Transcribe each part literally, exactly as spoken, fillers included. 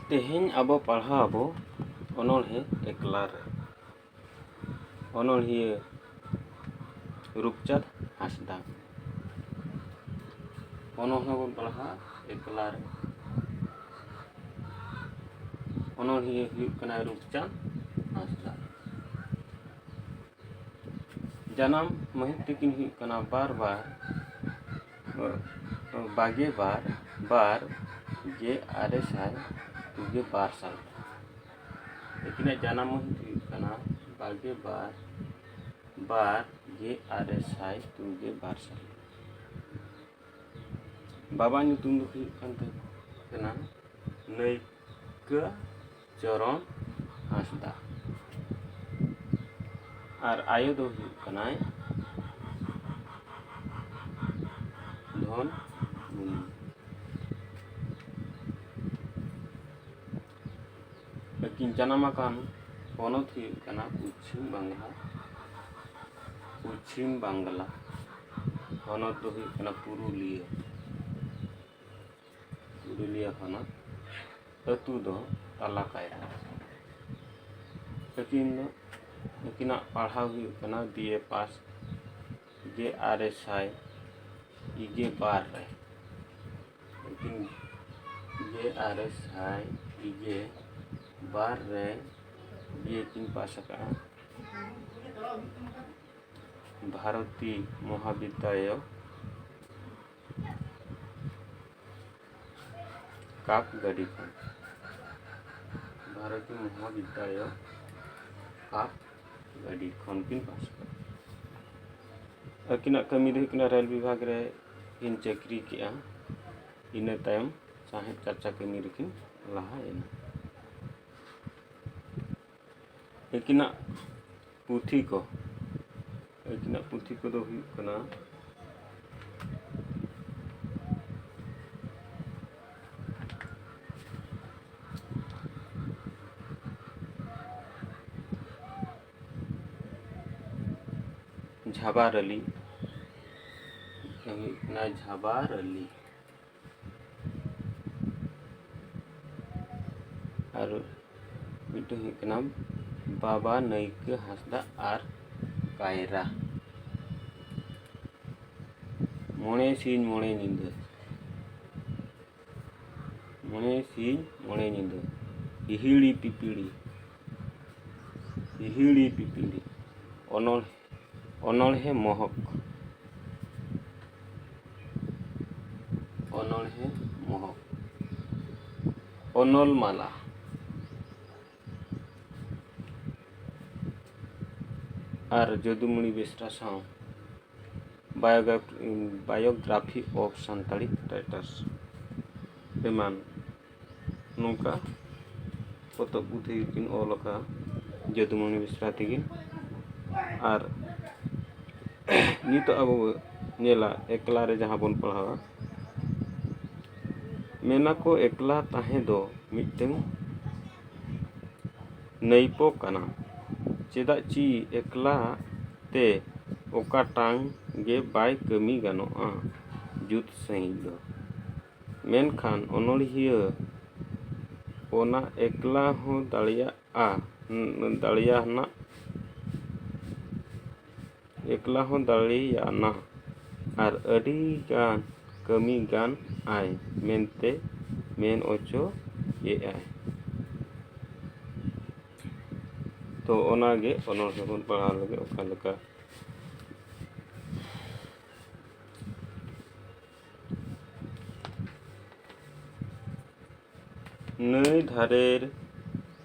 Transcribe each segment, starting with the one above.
ᱛᱮᱦᱮᱧ ᱟᱵᱚ ᱯᱟᱲᱦᱟᱣ ᱟᱵᱚ ᱚᱱᱚᱬᱦᱮ ᱮᱠᱞᱟ ᱨᱮ᱾ ᱚᱱᱚᱬᱦᱤᱭᱟᱹ ᱨᱩᱯᱪᱟᱸᱫᱽ ᱦᱟᱸᱥᱫᱟ᱾ ᱚᱱᱚᱬᱦᱮ ᱵᱚᱱ ᱯᱟᱲᱦᱟᱜᱼᱟ ᱮᱠᱞᱟ ᱨᱮ᱾ ᱚᱱᱚᱬᱦᱤᱭᱟᱹ ᱦᱩᱭᱩᱜ ᱠᱟᱱᱟᱭ ᱨᱩᱯᱪᱟᱸᱫᱽ ᱦᱟᱸᱥᱫᱟ᱾ ᱡᱟᱱᱟᱢ ᱢᱟᱹᱦᱤᱛ ᱛᱟᱹᱠᱤᱱ ᱦᱩᱭᱩᱜ ᱠᱟᱱᱟ ᱵᱟᱨ ᱵᱟᱨ, ᱵᱟᱜᱮ ᱵᱟᱨ ᱵᱟᱨ ᱜᱮ ᱟᱨᱮ ᱥᱟᱭ ᱛᱩᱜᱮ ᱵᱟᱨ ᱥᱟᱞ᱾ ᱛᱟᱹᱠᱤᱱᱟᱜ ᱡᱟᱱᱟᱢ ᱢᱟᱹᱦᱤᱛ ᱦᱩᱭᱩᱜ ᱠᱟᱱᱟ ᱵᱟᱜᱮ ᱵᱟᱨ ᱵᱟᱨ ᱜᱮ ᱟᱨᱮ ᱥᱟᱭ ᱛᱩᱜᱮ ᱵᱟᱨ ᱥᱟᱞ᱾ ᱵᱟᱵᱟ ᱧᱩᱛᱩᱢ ᱫᱚ ᱦᱩᱭᱩᱜ ᱠᱟᱱ ᱛᱟᱹᱠᱤᱱᱟ ᱱᱟᱹᱭᱠᱟᱹ ᱪᱚᱨᱚᱱ ᱦᱟᱸᱥᱫᱟ᱾ ᱟᱨ ᱟᱭᱳ ᱫᱚ ᱦᱩᱭᱩᱜ ᱠᱟᱱᱟᱭ ᱫᱷᱚᱱ ᱢᱩᱨᱢᱩ᱾ ᱟᱹᱠᱤᱱ ᱡᱟᱱᱟᱢ ᱟᱠᱟᱱ ᱯᱚᱱᱚᱛ ᱦᱩᱭᱩᱜ ᱠᱟᱱᱟ ᱯᱚᱪᱷᱤᱢ ᱵᱟᱝᱞᱟ᱾ ᱯᱚᱪᱷᱤᱢ ᱵᱟᱝᱞᱟ᱾ ᱦᱚᱱᱚᱛ ᱫᱚ ᱦᱩᱭᱩᱜ ᱠᱟᱱᱟ ᱯᱩᱨᱩᱞᱤᱭᱟᱹ᱾ ᱯᱩᱨᱩᱞᱤᱭᱟᱹ ᱦᱚᱱᱚᱛ᱾ ᱟᱹᱛᱩ ᱫᱚ ᱛᱟᱞᱟ ᱠᱟᱭᱨᱟ᱾ ᱟᱹᱠᱤᱱ ᱫᱚ, ᱟᱹᱠᱤᱱᱟᱜ ᱯᱟᱲᱦᱟᱣ ᱦᱩᱭᱩᱜ ᱠᱟᱱᱟ ᱵᱤ ᱮ ᱯᱟᱥ ᱜᱮ ᱟᱨᱮ ᱥᱟᱭ ᱤᱜᱮ ᱵᱟᱨ ᱨᱮ᱾ ᱟᱹᱠᱤᱱ ᱜᱮ ᱟᱨᱮ ᱥᱟᱭ ᱤᱜᱮ ᱵᱟᱨ ᱨᱮ ᱵᱤ ᱮ ᱠᱤᱱ ᱯᱟᱥ ᱟᱠᱟᱫᱼᱟ᱾ ᱵᱷᱟᱨᱚᱛᱤ ᱢᱚᱦᱟᱵᱤᱫᱽᱫᱟᱞᱚᱭ ᱠᱟᱯ ᱜᱟᱹᱰᱤ ᱠᱷᱚᱱ᱾ ᱵᱷᱟᱨᱚᱛᱤ ᱢᱚᱦᱟᱵᱤᱫᱽᱫᱟᱞᱚᱭ ᱠᱟᱯ ᱜᱟᱹᱰᱤ ᱠᱷᱚᱱ ᱠᱤᱱ ᱯᱟᱥ ᱟᱠᱟᱫᱟ᱾ ᱟᱹᱠᱤᱱᱟᱜ ᱠᱟᱹᱢᱤ ᱫᱚ ᱦᱩᱭᱩᱜ ᱠᱟᱱᱟ ᱨᱮᱞ ᱵᱤᱵᱷᱟᱜᱽ ᱨᱮ ᱠᱤᱱ ᱪᱟᱹᱠᱨᱤ ᱠᱮᱜᱼᱟ᱾ ᱤᱱᱟᱹ ᱛᱟᱭᱚᱢ ᱥᱟᱶᱦᱮᱫ ᱪᱟᱨᱪᱟ ᱠᱟᱹᱢᱤ ᱨᱮᱠᱤᱱ ᱞᱟᱦᱟᱭᱮᱱᱟ᱾ ᱟᱹᱠᱤᱱᱟᱜ ᱯᱩᱛᱷᱤ ᱠᱚ, ᱟᱹᱠᱤᱱᱟᱜ ᱯᱩᱛᱷᱤ ᱠᱚᱫᱚ ᱦᱩᱭᱩᱜ ᱠᱟᱱᱟ ᱡᱷᱟᱵᱟᱨ ᱟᱞᱤ, ᱦᱩᱭᱩᱜ ᱠᱟᱱᱟ ᱡᱷᱟᱵᱟᱨ ᱟᱞᱤ᱾ ᱟᱨ ᱢᱤᱫᱴᱟᱝ ᱦᱩᱭᱩᱜ ᱠᱟᱱᱟ ᱵᱟᱵᱟ ᱱᱟᱹᱭᱠᱟᱹ ᱦᱟᱸᱥᱫᱟ ᱟᱨ ᱠᱟᱭᱨᱟ᱾ ᱢᱚᱬᱮ ᱥᱤᱧ ᱢᱚᱬᱮ ᱧᱤᱫᱟᱹ, ᱢᱚᱬᱮ ᱥᱤᱧ ᱢᱚᱬᱮ ᱧᱤᱫᱟᱹ, ᱦᱤᱦᱤᱲᱤ ᱯᱤᱯᱤᱲᱤ, ᱦᱤᱦᱤᱲᱤ ᱯᱤᱯᱤᱲᱤ, ᱚᱱᱚᱞ ᱚᱱᱚᱬᱦᱮ ᱢᱚᱦᱚᱠ, ᱚᱱᱚᱬᱦᱮ ᱢᱚᱦᱚᱠ, ᱚᱱᱚᱞ ᱢᱟᱞᱟ ᱟᱨ ᱡᱚᱫᱩᱢᱚᱬᱤ ᱵᱮᱥᱨᱟ ᱥᱟᱶ Biography, Biography of Santali Writers ᱮᱢᱟᱱ ᱱᱚᱝᱠᱟ ᱯᱚᱛᱚᱵ ᱯᱩᱛᱷᱤ ᱠᱤᱱ ᱚᱞ ᱟᱠᱟᱫᱼᱟ ᱡᱚᱫᱩᱢᱚᱬᱤ ᱵᱮᱥᱨᱟ ᱛᱤᱠᱤᱱ᱾ ᱟᱨ ᱱᱤᱛᱚᱜ ᱟᱵᱚ ᱵᱚ ᱧᱮᱞᱟ ᱮᱠᱞᱟ ᱨᱮ ᱡᱟᱦᱟᱸ ᱵᱚᱱ ᱯᱟᱲᱦᱟᱣᱟ, ᱢᱮᱱᱟᱠᱚ ᱮᱠᱞᱟ ᱛᱟᱦᱮᱸ ᱫᱚ ᱢᱤᱫᱴᱟᱝ ᱱᱟᱹᱭᱯᱚ ᱠᱟᱱᱟ, ᱪᱮᱫᱟᱜ ᱪᱤ ᱮᱠᱞᱟ ᱛᱮ ᱚᱠᱟᱴᱟᱝ ᱜᱮ ᱵᱟᱭ ᱠᱟᱹᱢᱤ ᱜᱟᱱᱚᱜᱼᱟ ᱡᱩᱛ ᱥᱟᱺᱦᱤᱡ ᱫᱚ᱾ ᱢᱮᱱᱠᱷᱟᱱ ᱚᱱᱚᱬᱦᱤᱭᱟᱹ ᱚᱱᱟ ᱮᱠᱞᱟ ᱦᱚᱸ ᱫᱟᱲᱮᱭᱟᱜᱼᱟ, ᱫᱟᱲᱮᱭᱟᱱᱟᱜ, ᱮᱠᱞᱟ ᱦᱚᱸ ᱫᱟᱲᱮᱭᱟᱱᱟ ᱟᱨ ᱟᱹᱰᱤ ᱜᱟᱱ ᱠᱟᱹᱢᱤ ᱜᱟᱱ ᱟᱭ ᱢᱮᱱᱛᱮ ᱢᱮᱱ ᱚᱪᱚᱭᱮᱫᱼᱟᱭ᱾ ᱛᱚ ᱚᱱᱟᱜᱮ ᱚᱱᱚᱬᱦᱮ ᱵᱚᱱ ᱯᱟᱲᱦᱟᱣ ᱞᱮᱜᱮ ᱚᱠᱟ ᱞᱮᱠᱟ᱾ ᱱᱟᱹᱭ ᱫᱷᱟᱨᱮ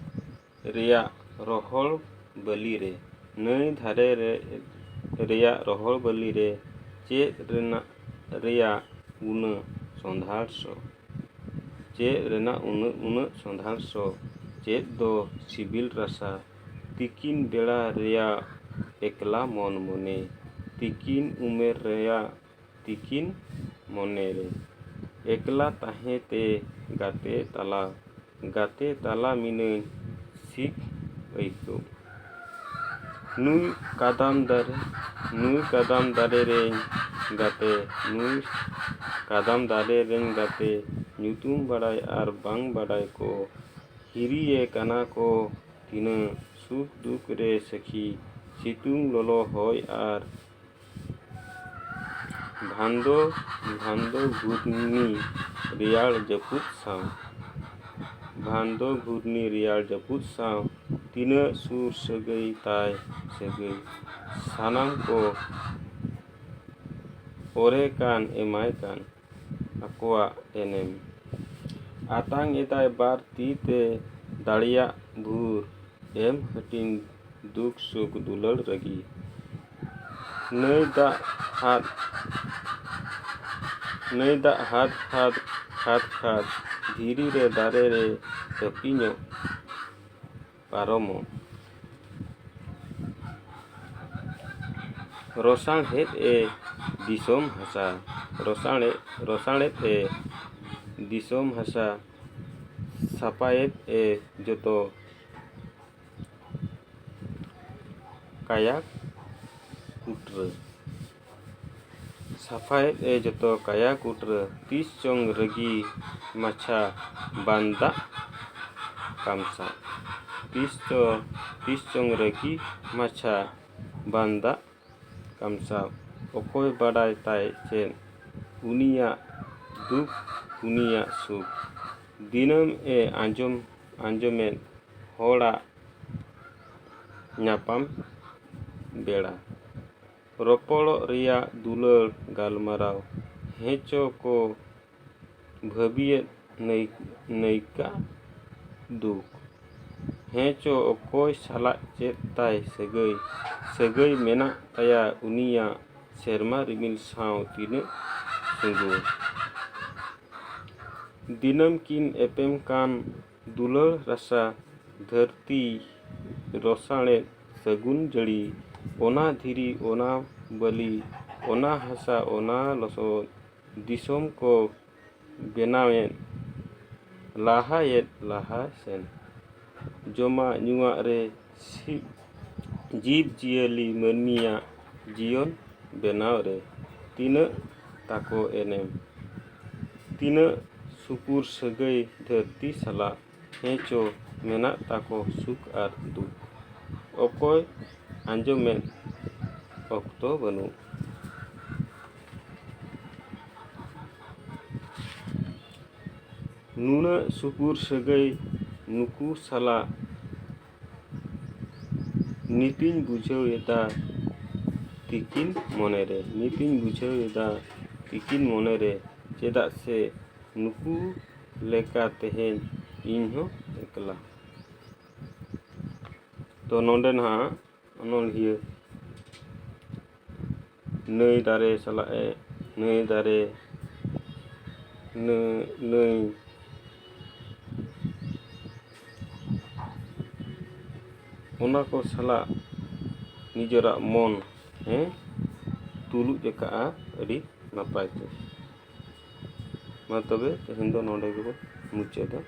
ᱨᱮᱭᱟᱜ ᱨᱚᱦᱚᱲ ᱵᱟᱹᱞᱤ ᱨᱮ, ᱱᱟᱹᱭ ᱫᱷᱟᱨᱮ ᱨᱮ, ᱨᱮᱭᱟᱜ ᱨᱚᱦᱚᱲ ᱵᱟᱹᱞᱤ ᱨᱮ ᱪᱮᱫ ᱨᱮᱱᱟᱜ, ᱨᱮᱭᱟᱜ ᱩᱱᱟᱹᱜ ᱥᱚᱸᱫᱷᱟᱲ ᱥᱚ? ᱪᱮᱫ ᱨᱮᱱᱟᱜ ᱩᱱᱟᱹᱜ, ᱩᱱᱟᱹᱜ ᱥᱚᱸᱫᱷᱟᱲ ᱥᱚ? ᱪᱮᱫ ᱫᱚ ᱥᱤᱵᱤᱞ ᱨᱟᱥᱟ? ᱛᱤᱠᱤᱱ ᱵᱮᱲᱟ ᱨᱮᱭᱟᱜ ᱮᱠᱞᱟ ᱢᱚᱱ ᱢᱚᱱᱮ, ᱛᱤᱠᱤᱱ ᱩᱢᱮᱨ ᱨᱮᱭᱟᱜ ᱛᱤᱠᱤᱱ ᱢᱚᱱᱮ ᱨᱮ᱾ ᱮᱠᱞᱟ ᱛᱟᱦᱮᱸ ᱛᱮ ᱜᱟᱛᱮ ᱛᱟᱞᱟ, ᱜᱟᱛᱮ ᱛᱟᱞᱟ ᱢᱤᱱᱟᱹᱧ ᱥᱤᱠ ᱟᱹᱭᱠᱟᱹᱣ᱾ ᱱᱩᱭ ᱠᱟᱫᱟᱢ ᱫᱟᱨᱮ, ᱱᱩᱭ ᱠᱟᱫᱟᱢ ᱫᱟᱨᱮ ᱨᱮᱧ ᱜᱟᱛᱮ, ᱱᱩᱭ ᱠᱟᱫᱟᱢ ᱫᱟᱨᱮ ᱨᱮᱧ ᱜᱟᱛᱮ, ᱧᱩᱛᱩᱢ ᱵᱟᱲᱟᱭ ᱟᱨ ᱵᱟᱝ ᱵᱟᱲᱟᱭ ᱠᱚ ᱦᱤᱨᱤᱭᱮ ᱠᱟᱱᱟ ᱠᱚ ᱛᱤᱱᱟᱹᱜ ᱥᱩᱠ ᱫᱩᱠ ᱨᱮ ᱥᱟᱹᱠᱷᱤ, ᱥᱤᱛᱩᱝ ᱞᱚᱞᱚ ᱦᱚᱭ ᱟᱨ ᱵᱷᱟᱱᱫᱚ, ᱵᱷᱟᱱᱫᱚ ᱜᱷᱩᱨᱱᱤ ᱨᱮᱭᱟᱲ ᱡᱟᱹᱯᱩᱫ ᱥᱟᱶ᱾ ᱵᱷᱟᱱᱫᱚ ᱜᱷᱩᱨᱱᱤ ᱨᱮᱭᱟᱲ ᱡᱟᱹᱯᱩᱫ ᱥᱟᱶ ᱛᱤᱱᱟᱹᱜ ᱥᱩᱨ ᱥᱟᱹᱜᱟᱹᱭ ᱛᱟᱭ ᱥᱟᱹᱜᱟᱹᱭ᱾ ᱥᱟᱱᱟᱢ ᱠᱚ ᱚᱨᱮ ᱠᱟᱱ ᱮᱢᱟᱭ ᱠᱟᱱ ᱟᱠᱚᱣᱟᱜ ᱮᱱᱮᱢ᱾ ᱟᱛᱟᱝ ᱮᱫᱟᱭ ᱵᱟᱨ ᱛᱤ ᱛᱮ ᱫᱟᱲᱮᱭᱟᱜ ᱵᱷᱩᱨ, ᱮᱢ ᱦᱟᱹᱴᱤᱧ ᱫᱩᱠ ᱥᱩᱠ ᱫᱩᱞᱟᱹᱲ ᱨᱟᱹᱜᱤ᱾ ᱱᱟᱹᱭ ᱫᱟᱜ ᱦᱟᱫ, ᱱᱟᱹᱭ ᱫᱟᱜ ᱦᱟᱫ ᱦᱟᱫ ᱠᱷᱟᱫ ᱠᱷᱟᱫ, ᱫᱷᱤᱨᱤ ᱨᱮ ᱫᱟᱨᱮ ᱨᱮ ᱛᱟᱹᱯᱤᱧᱚᱜ ᱯᱟᱨᱚᱢᱚᱜ᱾ ᱨᱚᱥᱟᱬᱦᱮᱫ ᱮ ᱫᱤᱥᱚᱢ ᱦᱟᱥᱟ, ᱨᱚᱥᱟᱬᱦᱮᱫ, ᱨᱚᱥᱟᱬᱦᱮᱫ ᱮ ᱫᱤᱥᱚᱢ ᱦᱟᱥᱟ, ᱥᱟᱯᱟᱭᱮᱫ ᱮ ᱡᱚᱛᱚ ᱠᱟᱭᱟ ᱠᱩᱴᱨᱟᱹ᱾ ᱥᱟᱯᱷᱟᱭᱮᱫ ᱮ ᱡᱚᱛᱚ ᱠᱟᱭᱟ ᱠᱩᱴᱨᱟᱹ, ᱛᱤᱥ ᱪᱚᱝ ᱨᱟᱹᱜᱤ ᱢᱟᱪᱷᱟ ᱵᱟᱱᱫᱟᱜ ᱠᱟᱢᱥᱟ᱾ ᱛᱤᱥ ᱪᱚ, ᱛᱤᱥ ᱪᱚᱝ ᱨᱟᱹᱜᱤ ᱢᱟᱪᱷᱟ ᱵᱟᱱᱫᱟᱜ ᱠᱟᱢᱥᱟ᱾ ᱚᱠᱚᱭ ᱵᱟᱰᱟᱭ ᱛᱟᱭ ᱪᱮᱫ ᱩᱱᱤᱭᱟᱜ ᱫᱩᱠ, ᱩᱱᱤᱭᱟᱜ ᱥᱩᱠ᱾ ᱫᱤᱱᱟᱹᱢ ᱮ ᱟᱸᱡᱚᱢ, ᱟᱸᱡᱚᱢᱮᱫ ᱦᱚᱲᱟᱜ ᱧᱟᱯᱟᱢ ᱵᱮᱲᱟ᱾ ᱨᱚᱯᱚᱲᱚᱜ ᱨᱮᱭᱟᱜ ᱫᱩᱞᱟᱹᱲ ᱜᱟᱞᱢᱟᱨᱟᱣ᱾ ᱦᱮᱸ ᱪᱚ ᱠᱚ ᱵᱷᱟᱹᱵᱤᱭᱮᱫ ᱱᱟᱹᱭ-, ᱱᱟᱹᱭᱠᱟ ᱫᱩᱠ᱾ ᱦᱮᱸ ᱪᱚ ᱚᱠᱚᱭ ᱥᱟᱞᱟᱜ ᱪᱮᱫ ᱛᱟᱭ ᱥᱟᱹᱜᱟᱹᱭ, ᱥᱟᱹᱜᱟᱹᱭ ᱢᱮᱱᱟᱜ ᱛᱟᱭᱟ ᱩᱱᱤᱭᱟᱜ ᱥᱮᱨᱢᱟ ᱨᱤᱢᱤᱞ ᱥᱟᱶ ᱛᱤᱱᱟᱹᱜ ᱥᱩᱜᱩᱲ᱾ ᱫᱤᱱᱟᱹᱢ ᱠᱤᱱ ᱮᱯᱮᱢ ᱠᱟᱱ ᱫᱩᱞᱟᱹᱲ ᱨᱟᱥᱟ, ᱫᱷᱟᱹᱨᱛᱤ ᱨᱚᱥᱟᱬᱮᱫ ᱥᱟᱹᱜᱩᱱ ᱡᱟᱹᱲᱤ, ᱚᱱᱟ ᱫᱷᱤᱨᱤ, ᱚᱱᱟ ᱵᱟᱹᱞᱤ, ᱚᱱᱟ ᱦᱟᱥᱟ, ᱚᱱᱟ ᱞᱚᱥᱚᱫ, ᱫᱤᱥᱚᱢ ᱠᱚ ᱵᱮᱱᱟᱣᱮᱫ, ᱞᱟᱦᱟᱭᱮᱫ ᱞᱟᱦᱟ ᱥᱮᱱ᱾ ᱡᱚᱢᱟᱜ ᱧᱩᱣᱟᱜ ᱨᱮ ᱥᱤ-, ᱡᱤᱵᱽ ᱡᱤᱭᱟᱹᱞᱤ ᱢᱟᱹᱱᱢᱤᱭᱟᱜ ᱡᱤᱭᱚᱱ ᱵᱮᱱᱟᱣ ᱨᱮ ᱛᱤᱱᱟᱹᱜ ᱛᱟᱠᱚ ᱮᱱᱮᱢ᱾ ᱛᱤᱱᱟᱹᱜ ᱥᱩᱯᱩᱨ ᱥᱟᱹᱜᱟᱹᱭ ᱫᱷᱟᱹᱨᱛᱤ ᱥᱟᱞᱟᱜ ᱦᱮᱸ ᱪᱚ ᱢᱮᱱᱟᱜ ᱛᱟᱠᱚ ᱥᱩᱠ ᱟᱨ ᱫᱩᱠ, ᱚᱠᱚᱭ ᱟᱸᱡᱚᱢᱮᱫ ᱚᱠᱛᱚ ᱵᱟᱹᱱᱩᱜ᱾ ᱱᱩᱱᱟᱹᱜ ᱥᱩᱯᱩᱨ ᱥᱟᱹᱜᱟᱹᱭ ᱱᱩᱠᱩ ᱥᱟᱞᱟᱜ ᱱᱤᱛᱤᱧ ᱵᱩᱡᱷᱟᱹᱣ ᱮᱫᱟ ᱛᱤᱠᱤᱱ ᱢᱚᱱᱮᱨᱮ, ᱱᱤᱛᱤᱧ ᱵᱩᱡᱷᱟᱹᱣ ᱮᱫᱟ ᱛᱤᱠᱤᱱ ᱢᱚᱱᱮᱨᱮ, ᱪᱮᱫᱟᱜ ᱥᱮ ᱱᱩᱠᱩ ᱞᱮᱠᱟ ᱛᱮᱦᱮᱧ ᱤᱧ ᱦᱚᱸ ᱮᱠᱞᱟ᱾ ᱛᱚ ᱱᱚᱰᱮ ᱱᱟᱦᱟᱜ ᱚᱱᱚᱞᱤᱭᱟᱹ ᱱᱟᱹᱭ ᱫᱟᱨᱮ ᱥᱟᱞᱟᱜ ᱮ, ᱱᱟᱹᱭ ᱫᱟᱨᱮ, ᱱᱟᱹ-, ᱱᱟᱹᱭ, ᱚᱱᱟ ᱠᱚ ᱥᱟᱞᱟᱜ ᱱᱤᱡᱮᱨᱟᱜ ᱢᱚᱱ ᱮ ᱛᱩᱞᱩᱡ ᱟᱠᱟᱫᱼᱟ ᱟᱹᱰᱤ ᱱᱟᱯᱟᱭ ᱛᱮ᱾ ᱢᱟ ᱛᱚᱵᱮ ᱛᱮᱦᱮᱧ ᱫᱚ ᱱᱚᱰᱮ ᱜᱮᱵᱚ ᱢᱩᱪᱟᱹᱫᱟ᱾